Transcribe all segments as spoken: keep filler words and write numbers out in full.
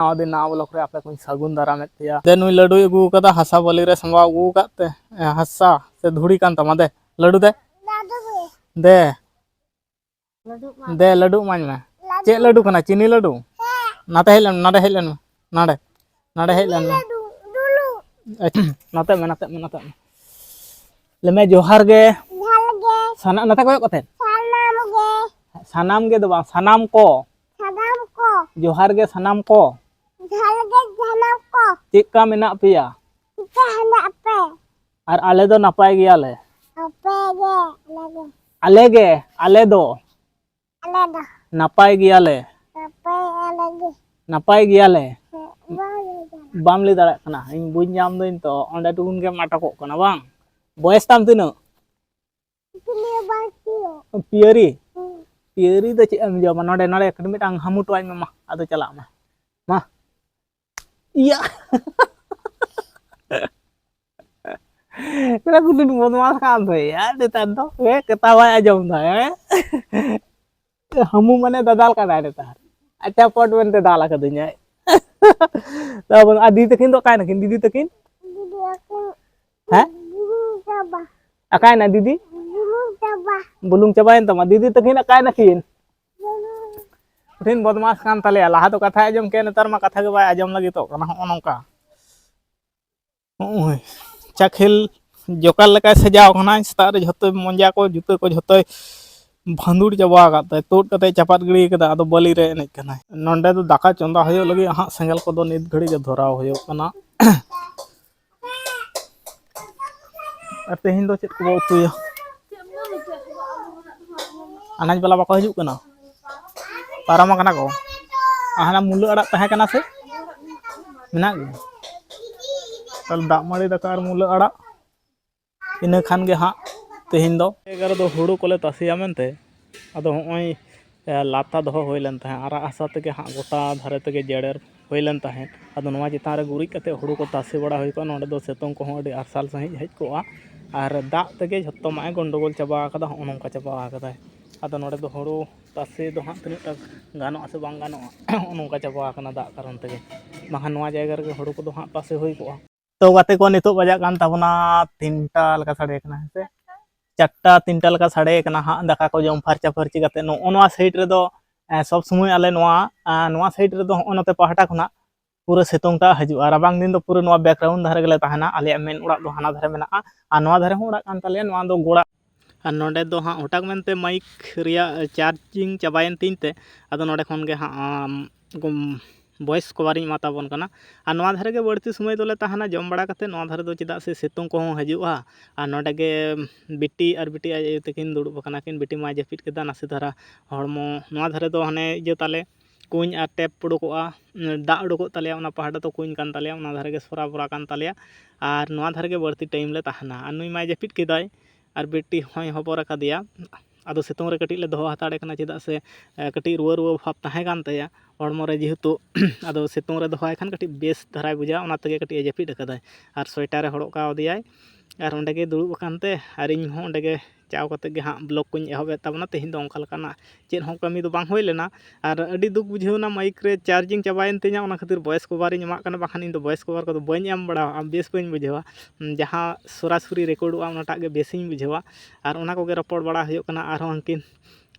ᱱᱟᱣᱟ ᱫᱤᱱ ᱱᱟᱣᱟ ᱵᱞᱚᱜ ᱨᱮ ᱟᱯᱮ ᱠᱚᱧ ᱥᱟᱹᱜᱩᱱ ᱫᱟᱨᱟᱢᱮᱫ ᱯᱮᱭᱟ᱾ ᱫᱮ, ᱱᱩᱭ ᱞᱟᱹᱰᱩᱭ ᱟᱹᱜᱩ ᱠᱟᱫᱟ, ᱦᱟᱥᱟ ᱵᱟᱹᱞᱤ ᱨᱮ ᱥᱟᱢᱵᱟᱣ ᱟᱹᱜᱩ ᱟᱠᱟᱫ ᱛᱮ᱾ ᱮ, ᱦᱟᱥᱟ ᱥᱮ ᱫᱷᱩᱲᱤ ᱠᱟᱱ ᱛᱟᱢᱟ? ᱫᱮ, ᱞᱟᱹᱰᱩ ᱫᱮ᱾ ᱫᱮ᱾ ᱫᱮ, ᱞᱟᱹᱰᱩ ᱮᱢᱟᱹᱧ ᱢᱮ᱾ ᱪᱮᱫ ᱞᱟᱹᱰᱩ ᱠᱟᱱᱟ? ᱪᱤᱱᱤ ᱞᱟᱹᱰᱩ? ᱱᱟᱛᱮ ᱦᱮᱡ ᱞᱮᱱ, ᱱᱟᱰᱮ ᱦᱮᱡ ᱞᱮᱱ ᱢᱮ᱾ ᱱᱟᱰᱮ, ᱱᱟᱰᱮ ᱦᱮᱡ ᱞᱮᱱ ᱢᱮ᱾ ᱟᱪᱪᱷᱟ, ᱱᱟᱛᱮ ᱢᱮ, ᱱᱟᱛᱮ ᱢᱮ, ᱱᱟᱛᱮ ᱢᱮ᱾ ᱞᱟᱹᱭ ᱢᱮ, ᱡᱚᱦᱟᱨ ᱜᱮ᱾ ᱡᱚᱦᱟᱨ ᱜᱮ᱾ ᱥᱟᱱᱟ-, ᱱᱟᱛᱮ ᱠᱚᱭᱚᱜ ᱠᱟᱛᱮ᱾ ᱥᱟᱱᱟᱢ ᱜᱮ᱾ ᱥᱟᱱᱟᱢ ᱜᱮ ᱫᱚ ᱵᱟᱝ, ᱥᱟᱱᱟᱢ ᱠᱚ᱾ ᱥᱟᱱᱟᱢ ᱠᱚ᱾ ᱡᱚᱦᱟᱨ ᱜᱮ ᱥᱟᱱᱟᱢ ᱠᱚ᱾ ᱡᱚᱦᱟᱨ ᱜᱮ ᱥᱟᱱᱟᱢ ᱠᱚ᱾ ᱪᱮᱫᱠᱟ ᱢᱮᱱᱟᱜ ᱯᱮᱭᱟ? ᱪᱮᱫᱠᱟ ᱦᱮᱱᱟᱜ ᱯᱮ? ᱟᱨ ᱟᱞᱮ ᱫᱚ ᱱᱟᱯᱟᱭ ᱜᱮᱭᱟᱞᱮ᱾ ᱟᱯᱮ ᱜᱮ, ᱟᱞᱮ ᱜᱮ᱾ ᱟᱞᱮ ᱜᱮ, ᱟᱞᱮ ᱫᱚ᱾ ᱟᱞᱮ ᱫᱚ᱾ ᱱᱟᱯᱟᱭ ᱜᱮᱭᱟᱞᱮ᱾ ᱱᱟᱯᱟᱭ ᱟᱞᱮ ᱜᱮ᱾ ᱱᱟᱯᱟᱭ ᱜᱮᱭᱟᱞᱮ᱾ ᱦᱮᱸ, ᱵᱟᱝ ᱞᱟᱹᱭ ᱫᱟᱲᱮᱭᱟᱜ᱾ ᱵᱟᱢ ᱞᱟᱹᱭ ᱫᱟᱲᱮᱭᱟᱜ ᱠᱟᱱᱟ, ᱤᱧ ᱵᱟᱹᱧ ᱧᱟᱢ ᱫᱟᱹᱧ ᱛᱚ, ᱚᱸᱰᱮ ᱴᱩᱠᱩᱱ ᱜᱮᱢ ᱟᱴᱚᱠᱚᱜ ᱠᱟᱱᱟ ᱵᱟᱝ? ᱵᱚᱭᱮᱥ ᱛᱟᱢ ᱛᱤᱱᱟᱹᱜ? ᱯᱤᱭᱟᱹᱨᱤ᱾ ᱯᱤᱭᱟᱹᱨᱤ? ᱦᱩᱸ᱾ ᱯᱤᱭᱟᱹᱨᱤ ᱫᱚ ᱪᱮᱫ ᱮᱢ ᱡᱚᱢᱟ? ᱱᱚᱰᱮ, ᱱᱚᱰᱮ ᱠᱟᱹᱴᱤᱡ ᱢᱤᱫᱴᱟᱝ ᱦᱟᱢᱩ ᱴᱚᱣᱟᱧ ᱢᱮ ᱢᱟ, ᱟᱫᱚ ᱪᱟᱞᱟᱜ ᱢᱮ᱾ ᱢᱟ᱾ ᱤᱭᱟ᱾ ᱠᱚᱲᱟ ᱠᱩᱞᱤ ᱵᱚᱫᱢᱟᱥ ᱠᱟᱱ ᱫᱚᱭ, ᱟᱨ ᱱᱮᱛᱟᱨ ᱫᱚ, ᱦᱮᱸ, ᱠᱟᱛᱷᱟ ᱵᱟᱭ ᱟᱸᱡᱚᱢ ᱫᱟ, ᱦᱮᱸ? ᱦᱟᱹᱢᱩ ᱢᱟᱱᱮ ᱫᱟᱫᱟᱞ ᱠᱟᱱᱟᱭ ᱱᱮᱛᱟᱨ᱾ ᱟᱪᱪᱷᱟ, ᱯᱚᱴ ᱢᱮᱱᱛᱮ ᱫᱟᱞ ᱟᱠᱟᱫᱤᱧᱟᱭ᱾ ᱛᱟᱨᱯᱚᱨ, ᱟᱨ ᱫᱤᱫᱤ ᱛᱟᱹᱠᱤᱱ ᱫᱚ ᱚᱠᱟᱭ ᱱᱟᱠᱤᱱ? ᱫᱤᱫᱤ ᱛᱟᱹᱠᱤᱱ? ᱫᱤᱫᱤ ᱛᱟᱹᱠᱤᱱ ᱦᱮᱸ? ᱵᱩᱞᱩᱝ ᱪᱟᱵᱟ᱾ ᱚᱠᱟᱭᱱᱟ ᱫᱤᱫᱤ? ᱵᱩᱞᱩᱝ ᱪᱟᱵᱟ᱾ ᱵᱩᱞᱩᱝ ᱪᱟᱵᱟᱭᱮᱱ ᱛᱟᱢᱟ᱾ ᱫᱤᱫᱤ ᱛᱟᱹᱠᱤᱱ ᱚᱠᱟᱭ ᱱᱟᱠᱤᱱ? ᱵᱩᱞᱩᱝ᱾ ᱠᱚᱴᱷᱤᱱ ᱵᱚᱫᱢᱟᱥ ᱠᱟᱱ ᱛᱟᱞᱮᱭᱟ᱾ ᱞᱟᱦᱟ ᱫᱚ ᱠᱟᱛᱷᱟᱭ ᱟᱸᱡᱚᱢ ᱠᱮᱭᱟ, ᱱᱮᱛᱟᱨ ᱢᱟ ᱠᱟᱛᱷᱟ ᱜᱮ ᱵᱟᱭ ᱟᱸᱡᱚᱢ ᱞᱟᱹᱜᱤᱫᱚᱜ ᱠᱟᱱᱟ᱾ ᱦᱚᱸᱜᱼᱚ ᱱᱚᱝᱠᱟ᱾ ᱱᱚᱜᱼᱚᱭ ᱪᱟᱠᱷᱮᱞ ᱡᱚᱠᱟᱨ ᱞᱮᱠᱟᱭ ᱥᱟᱡᱟᱣ ᱠᱟᱱᱟᱭ᱾ ᱥᱮᱛᱟᱜ ᱨᱮ ᱡᱷᱚᱛᱚ ᱢᱚᱡᱟ ᱠᱚ, ᱡᱩᱛᱟᱹ ᱠᱚ ᱡᱷᱚᱛᱚᱭ ᱵᱷᱟᱸᱫᱩᱲ ᱪᱟᱵᱟ ᱟᱠᱟᱫ ᱛᱟᱭ, ᱛᱩᱫ ᱠᱟᱛᱮ ᱪᱟᱯᱟᱫ ᱜᱤᱰᱤ ᱠᱟᱫᱟ᱾ ᱟᱫᱚ ᱵᱟᱹᱞᱤ ᱨᱮ ᱮᱱᱮᱡ ᱠᱟᱱᱟᱭ᱾ ᱱᱚᱸᱰᱮ ᱫᱚ ᱫᱟᱠᱟ ᱪᱚᱸᱫᱟ ᱦᱩᱭᱩᱜ ᱞᱟᱹᱜᱤᱫ ᱦᱟᱸᱜ ᱥᱮᱸᱜᱮᱞ ᱠᱚᱫᱚ ᱱᱤᱛ ᱜᱷᱟᱹᱲᱤᱡ ᱜᱮ ᱫᱷᱚᱨᱟᱣ ᱦᱩᱭᱩᱜ ᱠᱟᱱᱟ᱾ ᱟᱨ ᱛᱮᱦᱮᱧ ᱫᱚ ᱪᱮᱫ ᱠᱚᱵᱚ ᱩᱛᱩᱭᱟ? ᱟᱱᱟᱡᱽ ᱵᱟᱞᱟ ᱵᱟᱠᱚ ᱦᱤᱡᱩᱜ ᱠᱟᱱᱟ? ᱯᱟᱨᱚᱢ ᱟᱠᱟᱱᱟ ᱠᱚ᱾ ᱟᱨ ᱦᱟᱱᱟ ᱢᱩᱞᱟᱹ ᱟᱲᱟᱜ ᱛᱟᱦᱮᱸ ᱠᱟᱱᱟ ᱥᱮ? ᱢᱮᱱᱟᱜ ᱜᱮᱭᱟ᱾ ᱛᱟᱦᱞᱮ ᱫᱟᱜ ᱢᱟᱹᱲᱤ ᱫᱟᱠᱟ ᱟᱨ ᱢᱩᱞᱟᱹ ᱟᱲᱟᱜ, ᱤᱱᱟᱹ ᱠᱷᱟᱱ ᱜᱮ ᱦᱟᱸᱜ ᱛᱮᱦᱮᱧ ᱫᱚ᱾ ᱡᱟᱭᱜᱟ ᱨᱮᱫᱚ ᱦᱩᱲᱩ ᱠᱚᱞᱮ ᱛᱟᱥᱮᱭᱟ ᱢᱮᱱᱛᱮ, ᱟᱫᱚ ᱦᱚᱸᱜᱼᱚᱭ, ᱮ, ᱞᱟᱛᱟ ᱫᱚᱦᱚ ᱦᱩᱭ ᱞᱮᱱ ᱛᱟᱦᱮᱸᱫ, ᱟᱨᱟᱜ ᱦᱟᱥᱟ ᱛᱮᱜᱮ ᱦᱟᱸᱜ ᱜᱚᱴᱟ ᱫᱷᱟᱨᱮ ᱛᱮᱜᱮ ᱡᱮᱨᱮᱲ ᱦᱩᱭ ᱞᱮᱱ ᱛᱟᱦᱮᱸᱫ᱾ ᱟᱫᱚ ᱱᱚᱣᱟ ᱪᱮᱛᱟᱱ ᱨᱮ ᱜᱩᱨᱤᱡ ᱠᱟᱛᱮ ᱦᱩᱲᱩ ᱠᱚ ᱛᱟᱥᱮ ᱵᱟᱲᱟ ᱦᱩᱭ ᱠᱚᱜᱼᱟ᱾ ᱱᱚᱸᱰᱮ ᱫᱚ ᱥᱤᱛᱩᱝ ᱠᱚᱦᱚᱸ ᱟᱹᱰᱤ ᱟᱨᱥᱟᱞ ᱥᱟᱺᱦᱤᱡ ᱦᱮᱡ ᱠᱚᱜᱼᱟ, ᱟᱨ ᱫᱟᱜ ᱛᱮᱜᱮ ᱡᱷᱚᱛᱚ ᱢᱟᱜ ᱮ ᱜᱚᱱᱰᱚᱜᱳᱞ ᱪᱟᱵᱟ ᱟᱠᱟᱫᱟ, ᱦᱚᱸᱜᱼᱚ ᱱᱚᱝᱠᱟ ᱪᱟᱵᱟ ᱟᱠᱟᱫᱟᱭ᱾ ᱟᱫᱚ ᱱᱚᱰᱮ ᱫᱚ ᱦᱳᱲᱳ ᱛᱟᱥᱮ ᱫᱚ ᱦᱟᱸᱜ ᱛᱤᱱᱟᱹᱜ ᱴᱟ ᱜᱟᱱᱚᱜᱼᱟ ᱥᱮ ᱵᱟᱝ ᱜᱟᱱᱚᱜᱼᱟ, ᱱᱚᱜᱼᱚ ᱱᱚᱝᱠᱟ ᱪᱟᱵᱟ ᱟᱠᱟᱱᱟ ᱫᱟᱜ ᱠᱟᱨᱚᱱ ᱛᱮᱜᱮ, ᱵᱟᱝᱠᱷᱟᱱ ᱱᱚᱣᱟ ᱡᱟᱭᱜᱟ ᱨᱮᱜᱮ ᱦᱳᱲᱳ ᱠᱚᱫᱚ ᱦᱟᱸᱜ ᱛᱟᱥᱮ ᱦᱩᱭ ᱠᱚᱜᱼᱟ᱾ ᱛᱚ ᱜᱟᱛᱮ ᱠᱚ, ᱱᱤᱛᱚᱜ ᱵᱟᱡᱟᱜ ᱠᱟᱱ ᱛᱟᱵᱚᱱᱟ ᱛᱤᱱᱴᱟ ᱞᱮᱠᱟ ᱥᱟᱰᱮ ᱠᱟᱱᱟ, ᱦᱮᱸ ᱥᱮ? ᱪᱟᱨᱴᱟ ᱛᱤᱱᱴᱟ ᱞᱮᱠᱟ ᱥᱟᱰᱮ ᱠᱟᱱᱟ ᱦᱟᱸᱜ, ᱫᱟᱠᱟ ᱠᱚ ᱡᱚᱢ ᱯᱷᱟᱨᱪᱟ ᱯᱷᱟᱹᱨᱪᱤ ᱠᱟᱛᱮ ᱱᱚᱜᱼᱚ ᱱᱚᱣᱟ ᱥᱟᱭᱤᱰ ᱨᱮᱫᱚ, ᱮᱸ, ᱥᱚᱵᱽ ᱥᱚᱢᱚᱭ ᱟᱞᱮ ᱱᱚᱣᱟ, ᱮᱸ, ᱱᱚᱣᱟ ᱥᱟᱭᱤᱰ ᱨᱮᱫᱚ ᱦᱚᱸᱜᱼᱚ ᱱᱚᱛᱮ ᱯᱟᱦᱴᱟ ᱠᱷᱚᱱᱟᱜ ᱯᱩᱨᱟᱹ ᱥᱤᱛᱩᱝ ᱴᱟᱜ ᱦᱤᱡᱩᱜᱼᱟ᱾ ᱨᱟᱵᱟᱝ ᱫᱤᱱ ᱫᱚ ᱯᱩᱨᱟᱹ ᱱᱚᱣᱟ ᱵᱮᱠᱜᱨᱟᱣᱩᱱᱰ ᱫᱷᱟᱨᱮ ᱜᱮᱞᱮ ᱛᱟᱦᱮᱱᱟ᱾ ᱟᱞᱮᱭᱟᱜ ᱢᱮᱱ ᱚᱲᱟᱜ ᱫᱚ ᱦᱟᱱᱟ ᱫᱷᱟᱨᱮ ᱢᱮᱱᱟᱜᱼᱟ ᱟᱨ ᱱᱚᱣᱟ ᱫᱷᱟᱨᱮ ᱦᱚᱸ ᱚᱲᱟᱜ ᱠᱟᱱ ᱛᱟᱞᱮᱭᱟ᱾ ᱱᱚᱣᱟ ᱫᱚ ᱜᱚᱲᱟ᱾ ᱟᱨ ᱱᱚᱰᱮ ᱫᱚ ᱦᱟᱸᱜ ᱦᱚᱴᱟᱛ ᱢᱮᱱᱛᱮ ᱢᱟᱭᱤᱠ ᱨᱮᱭᱟᱜ ᱪᱟᱨᱡᱤᱝ ᱪᱟᱵᱟᱭᱮᱱ ᱛᱤᱧ ᱛᱮ, ᱟᱫᱚ ᱱᱚᱰᱮ ᱠᱷᱚᱱ ᱜᱮ ᱦᱟᱸᱜ, ᱟᱢ, ᱜᱚᱢ-, ᱵᱷᱚᱭᱮᱥ ᱠᱚᱵᱷᱟᱨᱤᱧ ᱮᱢᱟ ᱛᱟᱵᱚᱱ ᱠᱟᱱᱟ᱾ ᱟᱨ ᱱᱚᱣᱟ ᱫᱷᱟᱨᱮ ᱜᱮ ᱵᱟᱹᱲᱛᱤ ᱥᱚᱢᱚᱭ ᱫᱚᱞᱮ ᱛᱟᱦᱮᱱᱟ ᱡᱚᱢ ᱵᱟᱲᱟ ᱠᱟᱛᱮᱫ᱾ ᱱᱚᱣᱟ ᱫᱷᱟᱨᱮ ᱫᱚ ᱪᱮᱫᱟᱜ ᱥᱮ ᱥᱤᱛᱩᱝ ᱠᱚᱦᱚᱸ ᱦᱤᱡᱩᱜᱼᱟ᱾ ᱟᱨ ᱱᱚᱰᱮ ᱜᱮ ᱵᱤᱴᱤ ᱟᱨ ᱵᱤᱴᱤ ᱟᱡ ᱟᱭᱳ ᱛᱟᱹᱠᱤᱱ ᱫᱩᱲᱩᱵ ᱟᱠᱟᱱᱟ ᱠᱤᱱ᱾ ᱵᱤᱴᱤ ᱢᱟᱭ ᱡᱟᱹᱯᱤᱫ ᱠᱮᱫᱟ ᱱᱟᱥᱮ ᱫᱷᱟᱨᱟ ᱦᱚᱲᱢᱚ᱾ ᱱᱚᱣᱟ ᱫᱷᱟᱨᱮ ᱫᱚ ᱦᱟᱱᱮ ᱤᱭᱟᱹ ᱛᱟᱞᱮ, ᱠᱩᱧ ᱟᱨ ᱴᱮᱯ ᱩᱰᱩᱠᱚᱜᱼᱟ, ᱫᱟᱜ ᱩᱰᱩᱠᱚᱜ ᱛᱟᱞᱮᱭᱟ, ᱚᱱᱟ ᱯᱟᱦᱴᱟ ᱫᱚ ᱠᱩᱧ ᱠᱟᱱ ᱛᱟᱞᱮᱭᱟ, ᱚᱱᱟ ᱫᱷᱟᱨᱮ ᱜᱮ ᱥᱚᱨᱟ ᱵᱚᱨᱟ ᱠᱟᱱ ᱛᱟᱞᱮᱭᱟ᱾ ᱟᱨ ᱱᱚᱣᱟ ᱫᱷᱟᱨᱮ ᱜᱮ ᱵᱟᱹᱲᱛᱤ ᱴᱟᱭᱤᱢ ᱞᱮ ᱛᱟᱦᱮᱱᱟ᱾ ᱟᱨ ᱱᱩᱭ ᱢᱟᱭ ᱡᱟᱹᱯᱤᱫ ᱠᱮᱫᱟᱭ ᱟᱨ ᱵᱤᱴᱤ ᱦᱚᱸᱭ ᱦᱚᱵᱚᱨ ᱟᱠᱟᱫᱮᱭᱟ᱾ ᱟᱫᱚ ᱥᱤᱛᱩᱝ ᱨᱮ ᱠᱟᱹᱴᱤᱡ ᱞᱮ ᱫᱚᱦᱚ ᱦᱟᱛᱟᱲᱮ ᱠᱟᱱᱟ, ᱪᱮᱫᱟᱜ ᱥᱮ, ᱮ, ᱠᱟᱹᱴᱤᱡ ᱨᱩᱣᱟᱹ ᱨᱩᱣᱟᱹ ᱵᱷᱟᱵᱽ ᱛᱟᱦᱮᱸ ᱠᱟᱱ ᱛᱟᱭᱟ ᱦᱚᱲᱢᱚ ᱨᱮ ᱡᱮᱦᱮᱛᱩ᱾ ᱟᱫᱚ ᱥᱤᱛᱩᱝ ᱨᱮ ᱫᱚᱦᱚᱭ ᱠᱷᱟᱱ ᱠᱟᱹᱴᱤᱡ ᱵᱮᱥ ᱫᱷᱟᱨᱟᱭ ᱵᱩᱡᱟ, ᱚᱱᱟ ᱛᱮᱜᱮ ᱠᱟᱹᱴᱤᱡ ᱮ ᱡᱟᱹᱯᱤᱫ ᱟᱠᱟᱫᱟᱭ᱾ ᱟᱨ ᱥᱳᱭᱮᱴᱟᱨᱮ ᱦᱚᱨᱚᱜ ᱠᱟᱣᱫᱮᱭᱟᱭ ᱟᱨ ᱚᱸᱰᱮ ᱜᱮ ᱫᱩᱲᱩᱵ ᱟᱠᱟᱱ ᱛᱮ, ᱟᱨ ᱤᱧ ᱦᱚᱸ ᱚᱸᱰᱮ ᱜᱮ ᱪᱟᱣ ᱠᱟᱛᱮ ᱜᱮ ᱦᱟᱸᱜ ᱵᱞᱚᱜᱽ ᱠᱚᱧ ᱮᱦᱚᱵᱮᱫ ᱛᱟᱵᱚᱱᱟ᱾ ᱛᱮᱦᱮᱧ ᱫᱚ ᱚᱱᱠᱟ ᱞᱮᱠᱟᱱᱟᱜ ᱪᱮᱫ ᱦᱚᱸ ᱠᱟᱹᱢᱤ ᱫᱚ ᱵᱟᱝ ᱦᱩᱭ ᱞᱮᱱᱟ᱾ ᱟᱨ ᱟᱹᱰᱤ ᱫᱩᱠ ᱵᱩᱡᱷᱟᱹᱣ ᱮᱱᱟ, ᱢᱟᱭᱤᱠ ᱨᱮ ᱪᱟᱨᱡᱤᱝ ᱪᱟᱵᱟᱭᱮᱱ ᱛᱤᱧᱟ, ᱚᱱᱟ ᱠᱷᱟᱹᱛᱤᱨ ᱵᱷᱚᱭᱮᱥ ᱠᱚᱵᱷᱟᱨᱤᱧ ᱮᱢᱟᱜ ᱠᱟᱱᱟ, ᱵᱟᱠᱷᱟᱱ ᱤᱧ ᱫᱚ ᱵᱷᱚᱭᱮᱥ ᱠᱚᱵᱷᱟᱨ ᱠᱚᱫᱚ ᱵᱟᱹᱧ ᱮᱢ ᱵᱟᱲᱟᱣᱟᱜᱼᱟ, ᱵᱮᱥ ᱵᱟᱹᱧ ᱵᱩᱡᱷᱟᱹᱣᱟ᱾ ᱡᱟᱦᱟᱸ ᱥᱚᱨᱟᱥᱚᱨᱤ ᱨᱮᱠᱚᱨᱰᱚᱜᱼᱟ, ᱚᱱᱟᱴᱟᱜ ᱜᱮ ᱵᱮᱥᱤᱧ ᱵᱩᱡᱷᱟᱹᱣᱟ᱾ ᱟᱨ ᱚᱱᱟ ᱠᱚᱜᱮ ᱨᱚᱯᱚᱲ ᱵᱟᱲᱟ ᱦᱩᱭᱩᱜ ᱠᱟᱱᱟ᱾ ᱟᱨᱦᱚᱸ ᱩᱱᱠᱤᱱ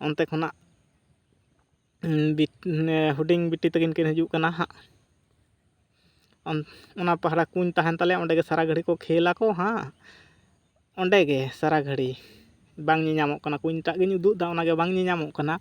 ᱚᱱᱛᱮ ᱠᱷᱚᱱᱟᱜ, ᱩᱸ, ᱵᱤᱴ-, ᱦᱩᱰᱤᱧ ᱵᱤᱴᱤ ᱛᱟᱹᱠᱤᱱ ᱠᱤᱱ ᱦᱤᱡᱩᱜ ᱠᱟᱱᱟ ᱦᱟᱸᱜ᱾ ᱚᱱ-, ᱚᱱᱟ ᱯᱟᱦᱴᱟ ᱠᱩᱧ ᱛᱟᱦᱮᱱ ᱛᱟᱞᱮᱭᱟ, ᱚᱸᱰᱮ ᱜᱮ ᱥᱟᱨᱟ ᱜᱷᱟᱹᱲᱤ ᱠᱚ ᱠᱷᱮᱞ ᱟᱠᱚ ᱦᱟᱸᱜ᱾ ᱚᱸᱰᱮ ᱜᱮ ᱥᱟᱨᱟ ᱜᱷᱟᱹᱲᱤ ᱵᱟᱝ ᱧᱮᱧᱟᱢᱚᱜ ᱠᱟᱱᱟ᱾ ᱠᱩᱧᱴᱟᱜ ᱜᱤᱧ ᱩᱫᱩᱜ ᱮᱫᱟ, ᱚᱱᱟ ᱜᱮ ᱵᱟᱝ ᱧᱮᱧᱟᱢᱚᱜ ᱠᱟᱱᱟ᱾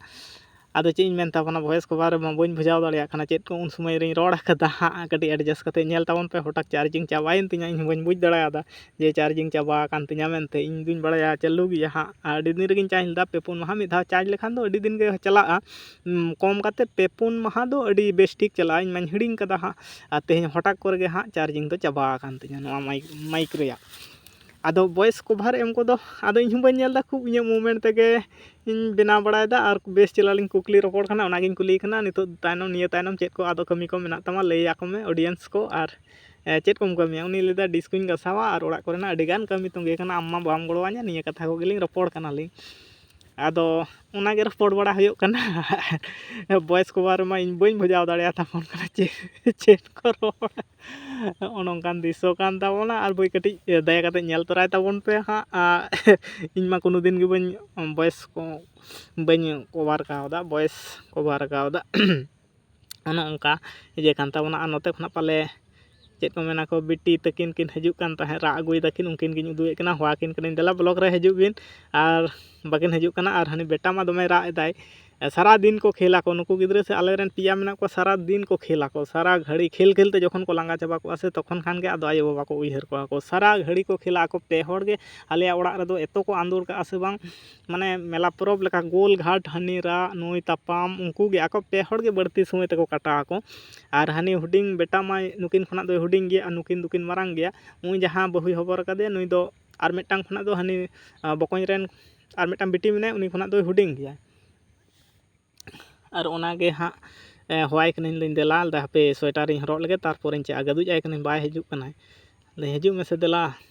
ᱟᱫᱚ ᱪᱮᱫ ᱤᱧ ᱢᱮᱱ ᱛᱟᱵᱚᱱᱟ, ᱵᱷᱚᱭᱮᱥ ᱠᱚᱵᱷᱟᱨ ᱨᱮᱢᱟ ᱵᱟᱹᱧ ᱵᱷᱩᱡᱟᱣ ᱫᱟᱲᱮᱭᱟᱜ ᱠᱟᱱᱟ᱾ ᱪᱮᱫ ᱠᱚ ᱩᱱ ᱥᱚᱢᱚᱭ ᱨᱤᱧ ᱨᱚᱲ ᱟᱠᱟᱫᱟ ᱦᱟᱸᱜ, ᱠᱟᱹᱴᱤᱡ adjust ᱠᱟᱛᱮ ᱧᱮᱞ ᱛᱟᱵᱚᱱ ᱯᱮ᱾ ᱦᱚᱴᱟᱛ ᱪᱟᱨᱡᱤᱝ ᱪᱟᱵᱟᱭᱮᱱ ᱛᱤᱧᱟ, ᱤᱧ ᱦᱚᱸ ᱵᱟᱹᱧ ᱵᱩᱡᱽ ᱫᱟᱲᱮᱭᱟᱫᱟ ᱡᱮ ᱪᱟᱨᱡᱤᱝ ᱪᱟᱵᱟ ᱟᱠᱟᱱ ᱛᱤᱧᱟ ᱢᱮᱱᱛᱮ᱾ ᱤᱧ ᱫᱩᱧ ᱵᱟᱲᱟᱭᱟ ᱪᱟᱹᱞᱩ ᱜᱮᱭᱟ ᱦᱟᱸᱜ, ᱟᱹᱰᱤ ᱫᱤᱱ ᱨᱮᱜᱮᱧ ᱪᱟᱨᱡᱽ ᱞᱮᱫᱟ, ᱯᱮ ᱯᱩᱱ ᱢᱟᱦᱟ ᱢᱤᱫ ᱫᱷᱟᱣ ᱪᱟᱨᱡᱽ ᱞᱮᱠᱷᱟᱱ ᱫᱚ ᱟᱹᱰᱤ ᱫᱤᱱ ᱜᱮ ᱪᱟᱞᱟᱜᱼᱟ᱾ ᱩᱢ, ᱠᱚᱢ ᱠᱟᱛᱮ ᱯᱮ ᱯᱩᱱ ᱢᱟᱦᱟ ᱫᱚ ᱟᱹᱰᱤ ᱵᱮᱥ ᱴᱷᱤᱠ ᱪᱟᱞᱟᱜᱼᱟ᱾ ᱤᱧ ᱢᱟᱧ ᱦᱤᱲᱤᱧ ᱠᱟᱫᱟ ᱦᱟᱸᱜ, ᱟᱨ ᱛᱮᱦᱮᱧ ᱦᱚᱴᱟᱛ ᱠᱚᱨᱮ ᱜᱮ ᱦᱟᱸᱜ ᱪᱟᱨᱡᱤᱝ ᱫᱚ ᱪᱟᱵᱟ ᱟᱠᱟᱱ ᱛᱤᱧᱟ ᱱᱚᱣᱟ ᱢᱟᱭᱤᱠ, ᱢᱟᱭᱤᱠ ᱨᱮᱭᱟᱜ᱾ ᱟᱫᱚ ᱵᱷᱚᱭᱮᱥ ᱠᱚᱵᱷᱟᱨ ᱮᱢ ᱠᱚᱫᱚ ᱟᱫᱚ ᱤᱧ ᱦᱚᱸ ᱵᱟᱹᱧ ᱧᱮᱞ ᱮᱫᱟ, ᱠᱷᱩᱵ ᱤᱧᱟᱹᱜ ᱢᱩᱵᱷᱢᱮᱱᱴ ᱛᱮᱜᱮ ᱤᱧ ᱵᱮᱱᱟᱣ ᱵᱟᱲᱟᱭᱮᱫᱟ᱾ ᱟᱨ ᱵᱮᱥ ᱪᱮᱞᱟᱞᱤᱧ ᱠᱩᱠᱞᱤ ᱨᱚᱯᱚᱲ ᱠᱟᱱᱟ, ᱚᱱᱟᱜᱤᱧ ᱠᱩᱞᱤᱭᱮ ᱠᱟᱱᱟ᱾ ᱱᱤᱛᱚᱜ ᱛᱟᱭᱱᱚᱢ, ᱱᱤᱭᱟᱹ ᱛᱟᱭᱱᱚᱢ ᱪᱮᱫ ᱠᱚ ᱟᱫᱚ ᱠᱟᱹᱢᱤ ᱠᱚ ᱢᱮᱱᱟᱜ ᱛᱟᱢᱟ, ᱞᱟᱹᱭ ᱟᱠᱚ ᱢᱮ ᱚᱰᱤᱭᱮᱱᱥ ᱠᱚ᱾ ᱟᱨ, ᱮ, ᱪᱮᱫ ᱠᱚᱢ ᱠᱟᱹᱢᱤᱭᱟ? ᱩᱱᱤ ᱞᱟᱹᱭᱫᱟ, "ᱰᱤᱥ ᱠᱚᱧ ᱜᱟᱥᱟᱣᱟ ᱟᱨ ᱚᱲᱟᱜ ᱠᱚᱨᱮᱱᱟᱜ ᱟᱹᱰᱤ ᱜᱟᱱ ᱠᱟᱹᱢᱤ ᱛᱚᱸᱜᱮ ᱠᱟᱱᱟ, ᱟᱢ ᱢᱟ ᱵᱟᱢ ᱜᱚᱲᱚᱣᱟᱹᱧᱟ᱾" ᱱᱤᱭᱟᱹ ᱠᱟᱛᱷᱟ ᱠᱚᱜᱮ ᱞᱤᱧ ᱨᱚᱯᱚᱲ ᱠᱟᱱᱟᱞᱤᱧ᱾ ᱟᱫᱚ ᱚᱱᱟᱜᱮ ᱨᱚᱯᱚᱲ ᱵᱟᱲᱟ ᱦᱩᱭᱩᱜ ᱠᱟᱱᱟ᱾ ᱵᱷᱚᱭᱮᱥ ᱠᱚᱵᱷᱟᱨ ᱨᱮᱢᱟ ᱤᱧ ᱵᱟᱹᱧ ᱵᱷᱚᱡᱟᱣ ᱫᱟᱲᱮᱭᱟᱛᱟᱵᱚᱱ ᱠᱟᱱᱟ ᱪᱮᱫ, ᱪᱮᱫ ᱠᱚ ᱨᱚᱲ᱾ ᱱᱚᱜᱼᱚ ᱱᱚᱝᱠᱟᱱ ᱫᱨᱤᱥᱥᱚ ᱠᱟᱱ ᱛᱟᱵᱚᱱᱟ᱾ ᱟᱨ ᱵᱳᱭ ᱠᱟᱹᱴᱤᱡ ᱫᱟᱭᱟ ᱠᱟᱛᱮ ᱧᱮᱞ ᱛᱚᱨᱟᱭ ᱛᱟᱵᱚᱱ ᱯᱮ ᱦᱟᱸᱜ᱾ ᱟᱨ ᱤᱧ ᱢᱟ ᱠᱳᱱᱳ ᱫᱤᱱ ᱜᱮ ᱵᱟᱹᱧ ᱵᱷᱚᱭᱮᱥ ᱠᱚ ᱵᱟᱹᱧ ᱠᱚᱵᱷᱟᱨ ᱠᱟᱣᱫᱟ, ᱵᱷᱚᱭᱮᱥ ᱠᱚᱵᱷᱟᱨ ᱠᱟᱣᱫᱟ᱾ ᱚᱱᱮ ᱚᱱᱠᱟ ᱤᱭᱟᱹ ᱠᱟᱱ ᱛᱟᱵᱚᱱᱟ᱾ ᱟᱨ ᱱᱚᱛᱮ ᱠᱷᱚᱱᱟᱜ ᱯᱟᱞᱮ ᱪᱮᱫ ᱠᱚ ᱢᱮᱱᱟ ᱠᱚ, ᱵᱤᱴᱤ ᱛᱟᱹᱠᱤᱱ ᱠᱤᱱ ᱦᱤᱡᱩᱜ ᱠᱟᱱ ᱛᱟᱦᱮᱸᱫ, ᱨᱟᱜ ᱟᱹᱜᱩᱭ ᱫᱟᱹᱠᱤᱱ, ᱩᱱᱠᱤᱱ ᱜᱤᱧ ᱩᱫᱩᱜ ᱮᱫ ᱠᱤᱱᱟ, ᱦᱚᱦᱚ ᱟᱹᱠᱤᱱ ᱠᱟᱹᱱᱟᱹᱧ, "ᱫᱮᱞᱟ ᱵᱞᱚᱜᱽ ᱨᱮ ᱦᱤᱡᱩᱜ ᱵᱤᱱ", ᱟᱨ ᱵᱟᱹᱠᱤᱱ ᱦᱤᱡᱩᱜ ᱠᱟᱱᱟ᱾ ᱟᱨ ᱦᱟᱹᱱᱤ ᱵᱮᱴᱟ ᱢᱟ ᱫᱚᱢᱮᱭ ᱨᱟᱜ ᱮᱫᱟᱭ, ᱥᱟᱨᱟ ᱫᱤᱱ ᱠᱚ ᱠᱷᱮᱞᱟ ᱠᱚ ᱱᱩᱠᱩ ᱜᱤᱫᱽᱨᱟᱹ ᱥᱮ, ᱟᱞᱮ ᱨᱮᱱ ᱯᱮᱭᱟ ᱢᱮᱱᱟᱜ ᱠᱚᱣᱟ, ᱥᱟᱨᱟ ᱫᱤᱱ ᱠᱚ ᱠᱷᱮᱞᱟ ᱠᱚ, ᱥᱟᱨᱟ ᱜᱷᱟᱹᱲᱤ ᱠᱷᱮᱞ ᱠᱷᱮᱞ ᱛᱮ ᱡᱚᱠᱷᱚᱱ ᱠᱚ ᱞᱟᱸᱜᱟ ᱪᱟᱵᱟ ᱠᱚᱜᱼᱟ ᱥᱮ, ᱛᱚᱠᱷᱚᱱ ᱠᱷᱟᱱ ᱜᱮ ᱟᱫᱚ ᱟᱭᱳᱼᱵᱟᱵᱟ ᱠᱚ ᱩᱭᱦᱟᱹᱨ ᱠᱚᱣᱟ ᱠᱚ᱾ ᱥᱟᱨᱟ ᱜᱷᱟᱹᱲᱤ ᱠᱚ ᱠᱷᱮᱞᱟ ᱟᱠᱚ ᱯᱮ ᱦᱚᱲ ᱜᱮ᱾ ᱟᱞᱮᱭᱟᱜ ᱚᱲᱟᱜ ᱨᱮᱫᱚ ᱮᱛᱚ ᱠᱚ ᱟᱸᱫᱳᱲ ᱠᱟᱜᱼᱟ ᱥᱮ ᱵᱟᱝ, ᱢᱟᱱᱮ ᱢᱮᱞᱟ ᱯᱚᱨᱚᱵᱽ ᱞᱮᱠᱟ ᱜᱳᱞ ᱜᱷᱟᱴ, ᱦᱟᱹᱱᱤ ᱨᱟᱜ ᱱᱩᱭ ᱛᱟᱯᱟᱢ, ᱩᱱᱠᱩ ᱜᱮ ᱟᱠᱚ ᱯᱮ ᱦᱚᱲ ᱜᱮ ᱵᱟᱹᱲᱛᱤ ᱥᱚᱢᱚᱭ ᱛᱟᱠᱚ ᱠᱟᱴᱟᱣ ᱟᱠᱚ᱾ ᱟᱨ ᱦᱟᱹᱱᱤ ᱦᱩᱰᱤᱧ ᱵᱮᱴᱟ ᱢᱟᱭ ᱱᱩᱠᱤᱱ ᱠᱷᱚᱱᱟᱜ ᱫᱚᱭ ᱦᱩᱰᱤᱧ ᱜᱮᱭᱟ, ᱟᱨ ᱱᱩᱠᱤᱱ ᱫᱚᱠᱤᱱ ᱢᱟᱨᱟᱝ ᱜᱮᱭᱟ᱾ ᱩᱱᱤ ᱡᱟᱦᱟᱸ ᱵᱟᱹᱦᱩᱭ ᱦᱚᱵᱚᱨ ᱟᱠᱟᱫᱮᱭᱟ, ᱱᱩᱭ ᱫᱚ ᱟᱨ ᱢᱤᱫᱴᱟᱝ ᱠᱷᱚᱱᱟᱜ ᱫᱚ ᱦᱟᱹᱱᱤ, ᱟᱸ, ᱵᱚᱠᱚᱧ ᱨᱮᱱ ᱟᱨ ᱢᱤᱫᱴᱟᱝ ᱵᱤᱴᱤ ᱢᱮᱱᱟᱭᱟ, ᱩᱱᱤ ᱠᱷᱚᱱᱟᱜ ᱫᱚᱭ ᱦᱩᱰᱤᱧ ᱜᱮᱭᱟ᱾ ᱟᱨ ᱚᱱᱟᱜᱮ ᱦᱟᱸᱜ, ᱮ, ᱦᱚᱦᱚᱣᱟᱭ ᱠᱟᱹᱱᱟᱹᱧ, ᱞᱟᱹᱭᱟᱹᱧ, "ᱫᱮᱞᱟ", ᱞᱟᱹᱭᱫᱟ, "ᱦᱟᱯᱮ ᱥᱳᱭᱮᱴᱟᱨᱤᱧ ᱦᱚᱨᱚᱜ ᱞᱮᱜᱮ, ᱛᱟᱨᱯᱚᱨᱮᱧ ᱪᱟᱞᱟᱜᱼᱟ", ᱜᱟᱹᱫᱩᱡ ᱟᱭ ᱠᱟᱹᱱᱟᱹᱧ, ᱵᱟᱭ ᱦᱤᱡᱩᱜ ᱠᱟᱱᱟᱭ᱾ ᱞᱟᱹᱭ, "ᱦᱤᱡᱩᱜ ᱢᱮᱥᱮ ᱫᱮᱞᱟ,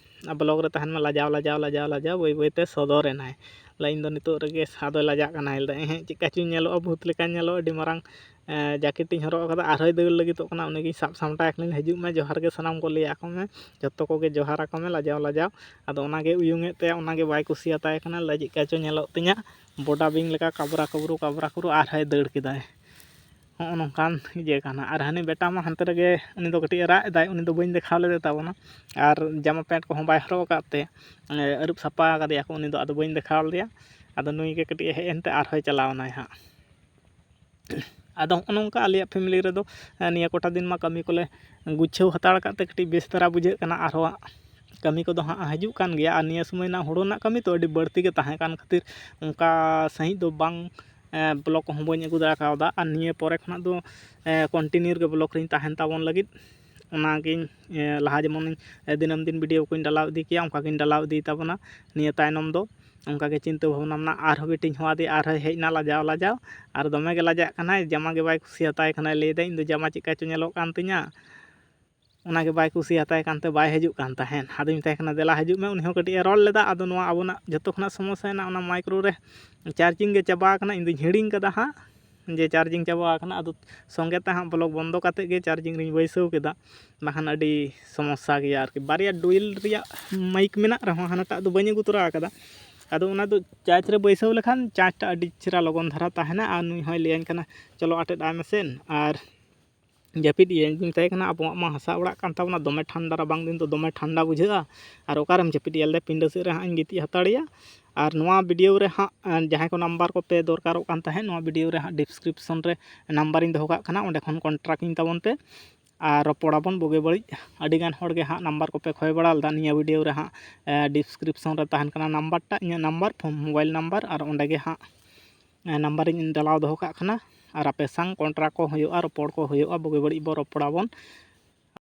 ᱟᱨ ᱵᱞᱚᱜᱽ ᱨᱮ ᱛᱟᱦᱮᱱ ᱢᱮ", ᱞᱟᱡᱟᱣ, ᱞᱟᱡᱟᱣ, ᱞᱟᱡᱟᱣ, ᱞᱟᱡᱟᱣ, ᱵᱟᱹᱭ ᱵᱟᱹᱭᱛᱮ ᱥᱚᱫᱚᱨ ᱮᱱᱟᱭ᱾ ᱞᱟᱹᱭ, "ᱤᱧ ᱫᱚ ᱱᱤᱛᱚᱜ ᱨᱮᱜᱮ ᱟᱫᱚᱭ ᱞᱟᱡᱟᱜ ᱠᱟᱱᱟᱭ", ᱞᱟᱹᱭᱫᱟ, "ᱮᱦᱮᱸ, ᱪᱮᱫᱠᱟ ᱪᱚᱧ ᱧᱮᱞᱚᱜᱼᱟ, ᱵᱷᱩᱛ ᱞᱮᱠᱟᱧ ᱧᱮᱞᱚᱜᱼᱟ, ᱟᱹᱰᱤ ᱢᱟᱨᱟᱝ, ᱮ, ᱡᱟᱹᱠᱮᱴ ᱤᱧ ᱦᱚᱨᱚᱜ ᱟᱠᱟᱫᱟ", ᱟᱨᱦᱚᱸᱭ ᱫᱟᱹᱲ ᱞᱟᱹᱜᱤᱫᱚᱜ ᱠᱟᱱᱟ, ᱩᱱᱤᱜᱤᱧ ᱥᱟᱵ ᱥᱟᱢᱴᱟᱣ ᱠᱟᱹᱱᱟᱹᱧ, "ᱦᱤᱡᱩᱜ ᱢᱮ, ᱡᱚᱦᱟᱨ ᱜᱮ ᱥᱟᱱᱟᱢ ᱠᱚ ᱞᱟᱹᱭ ᱟᱠᱚ ᱢᱮ", ᱡᱚᱛᱚ ᱠᱚᱜᱮ ᱡᱚᱦᱟᱨ ᱟᱠᱚ ᱢᱮ, ᱞᱟᱡᱟᱣ, ᱞᱟᱡᱟᱣ᱾ ᱟᱫᱚ ᱚᱱᱟᱜᱮ ᱩᱭᱩᱝ ᱮᱫ ᱛᱟᱭᱟ, ᱚᱱᱟᱜᱮ ᱵᱟᱭ ᱠᱩᱥᱤᱭᱟᱛᱟᱭ ᱠᱟᱱᱟ, ᱞᱟᱹᱭ, "ᱪᱮᱫᱠᱟ ᱪᱚ ᱧᱮᱞᱚᱜ ᱛᱤᱧᱟ, ᱵᱚᱰᱟ ᱵᱤᱧ ᱞᱮᱠᱟ ᱠᱟᱵᱽᱨᱟ ᱠᱟᱹᱵᱽᱨᱩ, ᱠᱟᱵᱽᱨᱟ ᱠᱟᱹᱵᱽᱨᱩ", ᱟᱨᱦᱚᱸᱭ ᱫᱟᱹᱲ ᱠᱮᱫᱟᱭ᱾ ᱦᱚᱸᱜᱼᱚ ᱱᱚᱝᱠᱟᱱ ᱤᱭᱟᱹ ᱠᱟᱱᱟ᱾ ᱟᱨ ᱦᱟᱹᱱᱤ ᱵᱮᱴᱟ ᱢᱟ ᱦᱟᱱᱛᱮ ᱨᱮᱜᱮ, ᱩᱱᱤ ᱫᱚ ᱠᱟᱹᱴᱤᱡ ᱮ ᱨᱟᱜ ᱮᱫᱟᱭ, ᱩᱱᱤ ᱫᱚ ᱵᱟᱹᱧ ᱫᱮᱠᱷᱟᱣ ᱞᱮᱫᱮ ᱛᱟᱵᱚᱱᱟ᱾ ᱟᱨ ᱡᱟᱢᱟ ᱯᱮᱱᱴ ᱠᱚᱦᱚᱸ ᱵᱟᱭ ᱦᱚᱨᱚᱜ ᱟᱠᱟᱫ ᱛᱮ, ᱮ, ᱟᱹᱨᱩᱵ ᱥᱟᱯᱷᱟ ᱟᱠᱟᱫᱮᱭᱟ ᱠᱚ, ᱩᱱᱤ ᱫᱚ ᱟᱫᱚ ᱵᱟᱹᱧ ᱫᱮᱠᱷᱟᱣ ᱞᱮᱫᱮᱭᱟ᱾ ᱟᱫᱚ ᱱᱩᱭ ᱜᱮ ᱠᱟᱹᱴᱤᱡ ᱮ ᱦᱮᱡ ᱮᱱᱛᱮ ᱟᱨᱦᱚᱸᱭ ᱪᱟᱞᱟᱣ ᱮᱱᱟᱭ ᱦᱟᱸᱜ᱾ ᱟᱫᱚ ᱦᱚᱸᱜᱼᱚ ᱱᱚᱝᱠᱟ ᱟᱞᱮᱭᱟᱜ ᱯᱷᱮᱢᱮᱞᱤ ᱨᱮᱫᱚ, ᱮ, ᱱᱤᱭᱟᱹ ᱠᱚᱴᱟ ᱫᱤᱱ ᱢᱟ ᱠᱟᱹᱢᱤ ᱠᱚᱞᱮ ᱜᱩᱪᱷᱟᱹᱣ ᱦᱟᱛᱟᱲ ᱟᱠᱟᱫ ᱛᱮ ᱠᱟᱹᱴᱤᱡ ᱵᱮᱥ ᱫᱷᱟᱨᱟ ᱵᱩᱡᱷᱟᱹᱜ ᱠᱟᱱᱟ᱾ ᱟᱨᱦᱚᱸ ᱠᱟᱹᱢᱤ ᱠᱚᱫᱚ ᱦᱟᱸᱜ ᱦᱤᱡᱩᱜ ᱠᱟᱱ ᱜᱮᱭᱟ᱾ ᱟᱨ ᱱᱤᱭᱟᱹ ᱥᱚᱢᱚᱭ ᱨᱮᱱᱟᱜ ᱦᱳᱲᱳ ᱨᱮᱱᱟᱜ ᱠᱟᱹᱢᱤ ᱛᱚ ᱟᱹᱰᱤ ᱵᱟᱹᱲᱛᱤ ᱜᱮ ᱛᱟᱦᱮᱸ ᱠᱟᱱ ᱠᱷᱟᱹᱛᱤᱨ ᱚᱱᱠᱟ ᱥᱟᱺᱦᱤᱡ ᱫᱚ ᱵᱟᱝ, ᱮ, ᱵᱞᱚᱜᱽ ᱠᱚᱦᱚᱸ ᱵᱟᱹᱧ ᱟᱹᱜᱩ ᱫᱟᱲᱮ ᱠᱟᱣᱫᱟ᱾ ᱟᱨ ᱱᱤᱭᱟᱹ ᱯᱚᱨᱮ ᱠᱷᱚᱱᱟᱜ ᱫᱚ, ᱮ, ᱠᱚᱱᱴᱤᱱᱤᱭᱩ ᱨᱮᱜᱮ ᱵᱞᱚᱜᱽ ᱨᱤᱧ ᱛᱟᱦᱮᱱ ᱛᱟᱵᱚᱱ ᱞᱟᱹᱜᱤᱫ᱾ ᱚᱱᱟᱜᱤᱧ, ᱮ, ᱞᱟᱦᱟ ᱡᱮᱢᱚᱱᱤᱧ, ᱮ, ᱫᱤᱱᱟᱹᱢ ᱫᱤᱱ ᱵᱷᱤᱰᱤᱭᱳ ᱠᱚᱧ ᱰᱟᱞᱟᱣ ᱤᱫᱤ ᱠᱮᱭᱟ, ᱚᱱᱠᱟ ᱜᱤᱧ ᱰᱟᱞᱟᱣ ᱤᱫᱤᱭ ᱛᱟᱵᱚᱱᱟ ᱱᱤᱭᱟᱹ ᱛᱟᱭᱱᱚᱢ ᱫᱚ᱾ ᱚᱱᱠᱟ ᱜᱮ ᱪᱤᱱᱛᱟᱹ ᱵᱷᱟᱵᱽᱱᱟ ᱢᱮᱱᱟᱜᱼᱟ᱾ ᱟᱨᱦᱚᱸ ᱵᱤᱴᱤᱧ ᱦᱚᱦᱚ ᱟᱫᱮᱭᱟ, ᱟᱨᱦᱚᱸᱭ ᱦᱮᱡ ᱮᱱᱟ ᱞᱟᱡᱟᱣ ᱞᱟᱡᱟᱣ, ᱟᱨ ᱫᱚᱢᱮ ᱜᱮ ᱞᱟᱡᱟᱜ ᱠᱟᱱᱟᱭ, ᱡᱟᱢᱟ ᱜᱮ ᱵᱟᱭ ᱠᱩᱥᱤᱭᱟᱛᱟᱭ ᱠᱟᱱᱟᱭ, ᱞᱟᱹᱭᱫᱟᱭ, "ᱤᱧ ᱫᱚ ᱡᱟᱢᱟ ᱪᱮᱫᱠᱟ ᱪᱚ ᱧᱮᱞᱚᱜ ᱠᱟᱱ ᱛᱤᱧᱟ", ᱚᱱᱟᱜᱮ ᱵᱟᱭ ᱠᱩᱥᱤᱭᱟᱛᱟᱭ ᱠᱟᱱᱛᱮ ᱵᱟᱭ ᱦᱤᱡᱩᱜ ᱠᱟᱱ ᱛᱟᱦᱮᱸᱫ᱾ ᱟᱫᱚᱧ ᱢᱮᱛᱟᱭ ᱠᱟᱱᱟ, "ᱫᱮᱞᱟ ᱦᱤᱡᱩᱜ ᱢᱮ", ᱩᱱᱤ ᱦᱚᱸ ᱠᱟᱹᱴᱤᱡ ᱮ ᱨᱚᱲ ᱞᱮᱫᱟ᱾ ᱟᱫᱚ ᱱᱚᱣᱟ ᱟᱵᱚᱱᱟᱜ ᱡᱚᱛᱚ ᱠᱷᱚᱱᱟᱜ ᱥᱚᱢᱚᱥᱥᱟ ᱦᱮᱱᱟᱜ, ᱚᱱᱟ ᱢᱟᱭᱠᱨᱳ ᱨᱮ ᱪᱟᱨᱡᱤᱝ ᱜᱮ ᱪᱟᱵᱟ ᱟᱠᱟᱱᱟ, ᱤᱧ ᱫᱚᱧ ᱦᱤᱲᱤᱧ ᱠᱟᱫᱟ ᱦᱟᱸᱜ ᱡᱮ ᱪᱟᱨᱡᱤᱝ ᱪᱟᱵᱟ ᱟᱠᱟᱱᱟ᱾ ᱟᱫᱚ ᱥᱚᱸᱜᱮ ᱛᱮ ᱦᱟᱸᱜ ᱵᱞᱚᱜ ᱵᱚᱱᱫᱚ ᱠᱟᱛᱮᱫ ᱜᱮ ᱪᱟᱨᱡᱤᱝ ᱨᱤᱧ ᱵᱟᱹᱭᱥᱟᱹᱣ ᱠᱮᱫᱟ, ᱵᱟᱠᱷᱟᱱ ᱟᱹᱰᱤ ᱥᱚᱢᱚᱥᱥᱟ ᱜᱮᱭᱟ ᱟᱨᱠᱤ᱾ ᱵᱟᱨᱭᱟ ᱰᱩᱭᱮᱞ ᱨᱮᱭᱟᱜ ᱢᱟᱭᱤᱠ ᱢᱮᱱᱟᱜ ᱨᱮᱦᱚᱸ ᱦᱟᱱᱟᱴᱟᱜ ᱫᱚ ᱵᱟᱹᱧ ᱟᱹᱜᱩ ᱛᱚᱨᱟ ᱟᱠᱟᱫᱟ᱾ ᱟᱫᱚ ᱚᱱᱟ ᱫᱚ ᱪᱟᱨᱡᱽ ᱨᱮ ᱵᱟᱹᱭᱥᱟᱹᱣ ᱞᱮᱠᱷᱟᱱ ᱪᱟᱨᱡᱽ ᱴᱟᱜ ᱟᱹᱰᱤ ᱪᱮᱦᱨᱟ ᱞᱚᱜᱚᱱ ᱫᱷᱟᱨᱟ ᱛᱟᱦᱮᱱᱟ᱾ ᱟᱨ ᱱᱩᱭ ᱦᱚᱸᱭ ᱞᱟᱹᱭᱟᱹᱧ ᱠᱟᱱᱟ, "ᱪᱚᱞᱚ ᱟᱴᱮᱫ ᱟᱭ ᱢᱮᱥᱮ", ᱟᱨ ᱡᱟᱹᱯᱤᱫ ᱤᱭᱟᱹᱧ ᱢᱮᱛᱟᱭ ᱠᱟᱱᱟ, ᱟᱵᱚᱣᱟᱜ ᱢᱟ ᱦᱟᱥᱟ ᱚᱲᱟᱜ ᱠᱟᱱ ᱛᱟᱵᱚᱱᱟ, ᱫᱚᱢᱮ ᱴᱷᱟᱱᱰᱟ, ᱨᱟᱵᱟᱝ ᱫᱤᱱ ᱫᱚ ᱫᱚᱢᱮ ᱴᱷᱟᱱᱰᱟ ᱵᱩᱡᱷᱟᱹᱜᱼᱟ᱾ ᱟᱨ ᱚᱠᱟᱨᱮᱢ ᱡᱟᱹᱯᱤᱫ ᱮᱭᱟ? ᱞᱟᱹᱭᱫᱟ, "ᱯᱤᱸᱰᱟᱹ ᱥᱮᱫ ᱨᱮ ᱦᱟᱸᱜ ᱤᱧ ᱜᱤᱛᱤᱡ ᱦᱟᱛᱟᱲᱮᱭᱟ᱾ ᱟᱨ ᱱᱚᱣᱟ ᱵᱷᱤᱰᱤᱭᱳ ᱨᱮ ᱦᱟᱸᱜ, ᱟᱨ ᱡᱟᱦᱟᱸᱭ ᱠᱚ ᱱᱟᱢᱵᱟᱨ ᱠᱚᱯᱮ ᱫᱚᱨᱠᱟᱨᱚᱜ ᱠᱟᱱ ᱛᱟᱦᱮᱸᱫ, ᱱᱚᱣᱟ ᱵᱷᱤᱰᱤᱭᱳ ᱨᱮ ᱦᱟᱸᱜ ᱰᱤᱥᱠᱨᱤᱯᱥᱚᱱ ᱨᱮ ᱱᱟᱢᱵᱟᱨᱤᱧ ᱫᱚᱦᱚ ᱠᱟᱜ ᱠᱟᱱᱟ, ᱚᱸᱰᱮ ᱠᱷᱚᱱ ᱠᱚᱱᱴᱨᱟᱠᱴ ᱤᱧ ᱛᱟᱵᱚᱱ ᱯᱮ᱾ ᱟᱨ ᱨᱚᱯᱚᱲ ᱟᱵᱚᱱ ᱵᱩᱜᱤ ᱵᱟᱹᱲᱤᱡ᱾ ᱟᱹᱰᱤᱜᱟᱱ ᱦᱚᱲᱜᱮ ᱦᱟᱸᱜ ᱱᱟᱢᱵᱟᱨ ᱠᱚᱯᱮ ᱠᱷᱚᱭ ᱵᱟᱲᱟ ᱞᱮᱫᱟ, ᱱᱤᱭᱟᱹ ᱵᱷᱤᱰᱤᱭᱳ ᱨᱮ ᱦᱟᱸᱜ ᱰᱤᱥᱠᱨᱤᱯᱥᱚᱱ ᱨᱮ ᱛᱟᱦᱮᱱ ᱠᱟᱱᱟ ᱱᱟᱢᱵᱟᱨ ᱴᱟᱜ, ᱤᱧᱟᱹᱜ ᱱᱟᱢᱵᱟᱨ, ᱯᱷᱳᱱ ᱢᱳᱵᱟᱭᱤᱞ ᱱᱟᱢᱵᱟᱨ, ᱟᱨ ᱚᱸᱰᱮ ᱜᱮ ᱦᱟᱸᱜ ᱱᱟᱢᱵᱟᱨᱤᱧ ᱰᱟᱞᱟᱣ ᱫᱚᱦᱚ ᱠᱟᱜ ᱠᱟᱱᱟ᱾ ᱟᱨ ᱟᱯᱮ ᱥᱟᱝ ᱠᱚᱱᱴᱨᱟᱠᱴ ᱠᱚ ᱦᱩᱭᱩᱜᱼᱟ, ᱨᱚᱯᱚᱲ ᱠᱚ ᱦᱩᱭᱩᱜᱼᱟ, ᱵᱩᱜᱤ ᱵᱟᱹᱲᱤᱡ ᱵᱚ ᱨᱚᱯᱚᱲᱟᱵᱚᱱ᱾